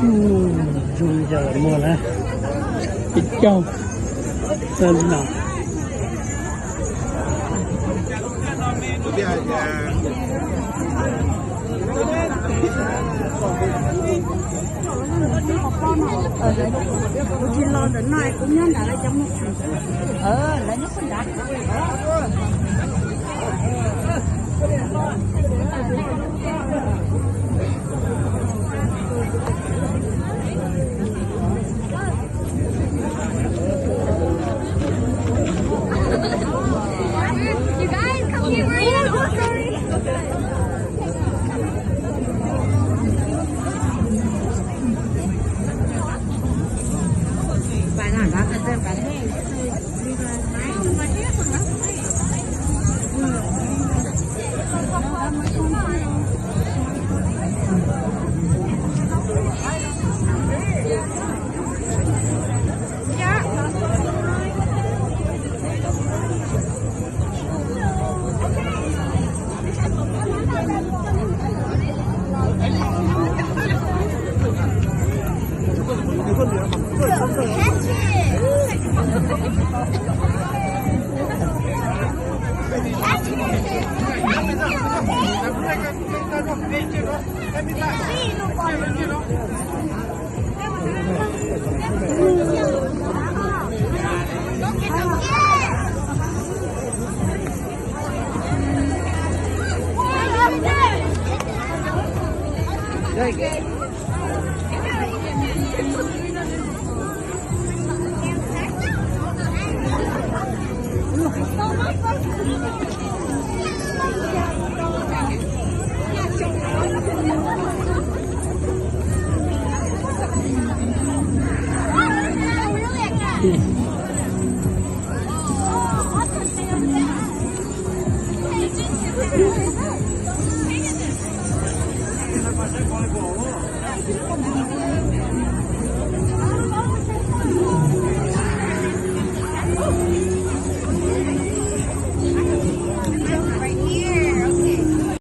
Zoo li cas los muag na, peb caug no. Kuv tsis los ntawm no, kuv nyob nram lawv cov mus. Lawv nyob nram. You guys, come here.